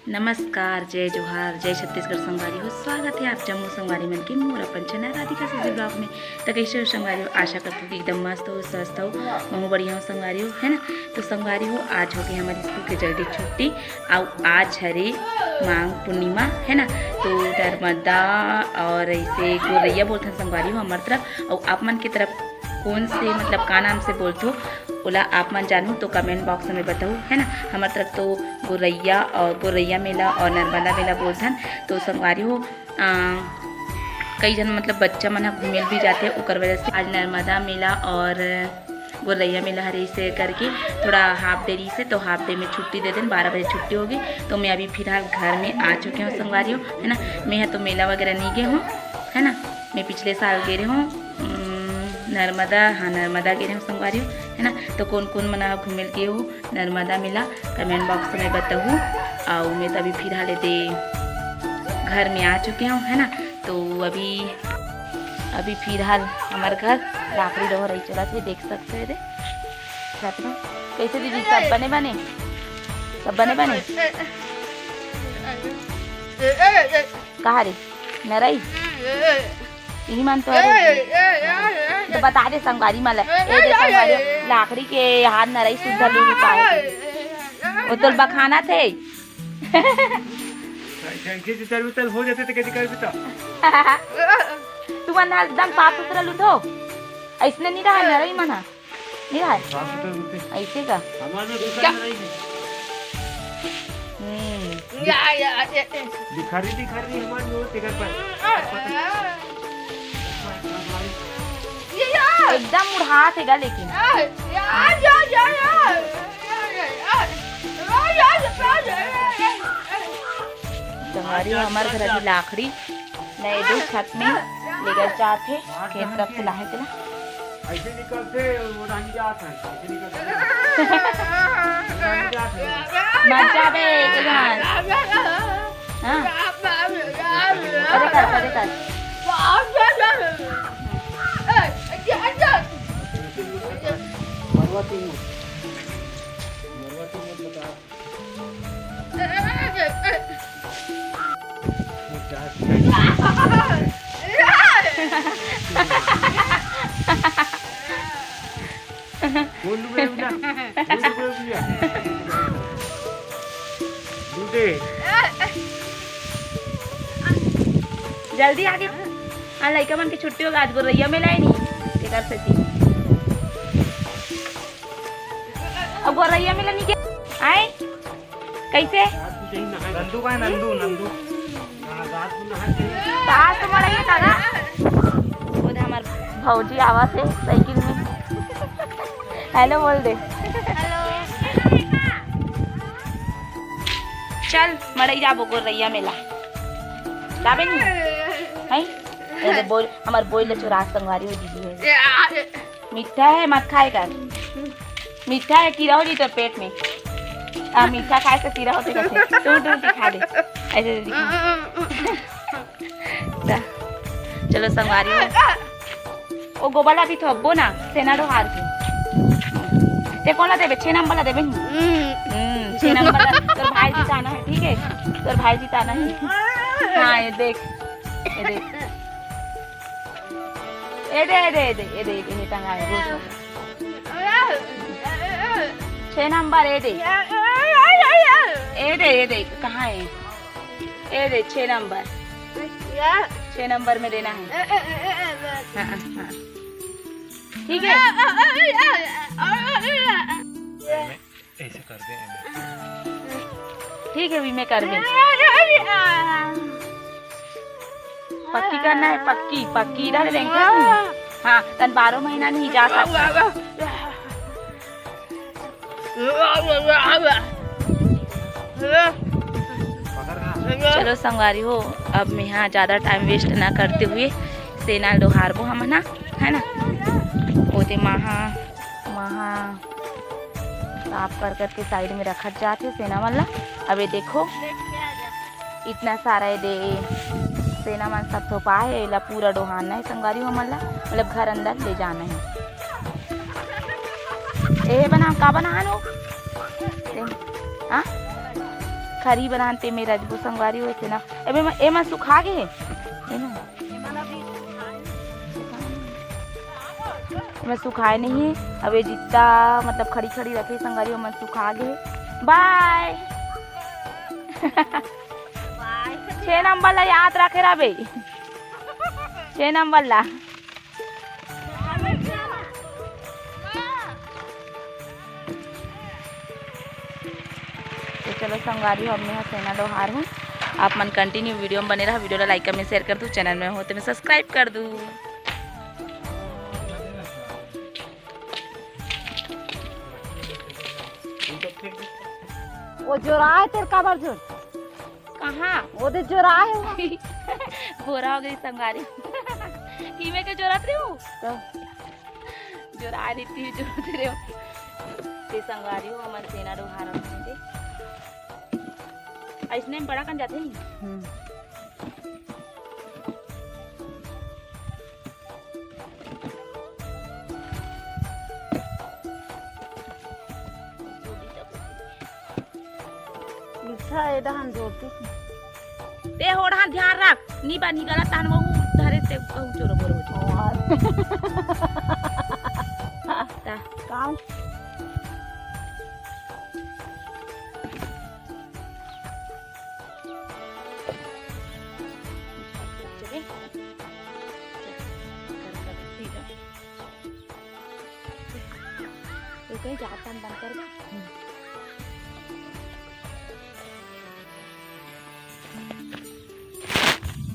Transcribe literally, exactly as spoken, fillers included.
नमस्कार, जय जोहार, जय छत्तीसगढ़ संगवारी हो। स्वागत हे आप जम्मो संगवारी मन के मोर अपन चैनल राधिका सुजी ब्लॉग में। त कइसे हो संगवारी हो? आशा करथों कि एकदम मस्त हो, स्वस्थ हो। महूँ बढ़िया हो संगवारी हो, है ना? तो संगवारी हो, आज हो गे हमर स्कूल के जल्दी छुट्टी, अउ आज हरे माघ पूर्णिमा, है ना? तो नर्मदा और ऐसे गोरैया बोलथन संगवारी हो हमर तरफ, अउ आप मन के तरफ कौन से, मतलब, का नाम से बोलथो, ओला आप मन जानहू तो कमेंट बॉक्स में बताहू, है ना? हमर तरफ तो गोरैया और गोरैया मेला और नर्मदा मेला बोलथन। तो संगवारी हो, अ, कई झन, मतलब, बच्चा मन ह घूमे ल भी जाथे, ओकर वजह से आज नर्मदा मेला और गोरैया मेला हरे से करके थोड़ा हाफ डे रहिसे, तो हाफ डे में छुट्टी दे देन, बारह बजे छुट्टी हो गे। तो मैं अभी फिलहाल घर में आ चुके हूँ संगवारी हो, है ना? मैं ह तो मेला वगैरह नहीं गे हूँ, है ना? मैं पिछले साल गे रहे हूँ, उम, नर्मदा, हाँ, नर्मदा गे रहे हूँ संगवारी हो, है ना? तो कौन कौन मन ह घूमे ल गे हो नर्मदा मेला, कमेंट बॉक्स में बताहू। अउ मैं तो अभी फिलहाल एदे घर में आ चुके हूँ, है ना? तो अभी, अभी फिलहाल हमर घर लाकड़ी डोहर ही चलत हे, देख सकते हो एदे छत में। कैसे दीदी, सब बने बने, सब बने बने? कहाँ रे नरई? इही मन तो हरे। तो बता दे संगवारी मन ला, ए दे संगवारी, लाकड़ी के हाथ नरई सुद्धा लू लू पाए। वो तोल बखाना थे। कैसे जितर उतर हो जाते तो कैसे कर बिता? तू मन एकदम साफ सुथरा लूथो, ऐसने नहीं रहा नरई मन हा। नहीं रहा है? साफ सुथरा होते। ऐसे का? हमारे में क्या? दूसरा नहीं है। हम्म। या, या, या, या। लिखारी, लिखारी हमारे में होते घर पर। ये, या। एकदम उड़ात हे गा लेकिन। या, या, या, या, या। या, या, या। या, या, या, या, या। संगवारी हो, हमर घर अभी लाकड़ी नए दे छत में लेकर जात हे, खेत तरफ से लाहे के ला। ऐसे निकलते, वो रानी जात है, ऐसे निकलते। रानी जात है। मत जाबे, एक घास। हाँ। परे कर, परे कर। मरवा तीन। मरवा तीन मत बता। बोल दे भैया, बोल दे भैया। दूधे। जल्दी आगे। हाँ, लइका मन के छुट्टी होगा, आज गोरैया मेला हे नहीं, तेकर सेती। अब गोरैया मेला नहीं गया। आए? कैसे? नंदू का है, नंदू, नंदू। तो आज तो मड़ई हे दादा। वो दे हमर भौजी आवा थे साइकिल में। हेलो बोल दे। हेलो। चल, मड़ई जाबो गोरैया मेला। जाबे नहीं? हैं? ये दे बोल, हमर बोल ले चुरा संगवारी हो दीदी है। मीठा है, मत खाए कर। मीठा है, कीड़ा हो जी तोर पेट में। आ, मीठा खाए से कीड़ा होथे कहथे। टूट टूट के खा दे। ऐसे दे दिखा। दा। चलो संगवारी हो। ओ गोबर ला भी थोपबो ना, सेना डोहार के। ते कोन ला देबे? छह नंबर ला देबे नी? हम्म, छह नंबर ला। तोर भाई जिताना है, ठीक है? तोर भाई जिताना है। हाँ, ये देख। ये देख। ए दे, ए दे, ए दे, ए दे, ए दे, टंगा है, गोल टंगा। छह नंबर, ए दे। ए दे, ए दे, कहाँ है? ए दे, छह नंबर। छह नंबर में देना है। हाँ, हाँ। ठीक है? ऐसे कर दे। ठीक है, भी मैं कर दे। पक्की करना है, पक्की, पक्की इधर देंगे। हाँ, तन बारह महीना नहीं जा सकता। चलो संगवारी हो, अब मैं यहाँ ज़्यादा टाइम वेस्ट ना करते हुए सेना डोहारबो हमन हा, है ना? ओदे महा, महा साफ कर करके साइड में रखत जात हे सेना मन ला। अब ये देखो, इतना सारा ये दे सेना मन सब थोपा है, एला पूरा डोहारना है संगवारी हो मन ला, मतलब घर अंदर ले जाना है। ए बना, का बना नो? हाँ? खरी बनान ते मेरा जबो संगवारी होइसे ना। अब एमा, एमा सुखा गे हे। एमा, एमा सुखाए नहीं हे। अब ये जितना मतलब खड़ी खड़ी रखे संगवारी, ओमन सुखा गे हे। बाय। छह नंबर ला याद रखे रहा बे। छह नंबर ला। तो चलो संगवारी हो, अब मैं सेना डोहार हूँ। आप मन कंटिन्यू वीडियो में बने रहा, वीडियो ला लाइक, कमेंट, शेयर कर दू, चैनल में हो तो मैं सब्सक्राइब कर दू। वो जोरा है तेरे काबर जोर। कहाँ? वो दे जोरा है वो। बोरा हो गई संगवारी। इमे के जोरत रही हूँ। तो? जोरा रही थी, जोरत रही हूँ। ते संगवारी हो, हमन सेना डोहार होते। ऐसने में बड़ा कन जाते नहीं। हम्म। इच्छा ए डहन जोरती। ते हो डहन ध्यान रख, नी बनी गलत तहन वो धरे ते कहूँ चोरो बोरो हो जाए। ता। काम। चले। तो कहीं जात पान बंद कर।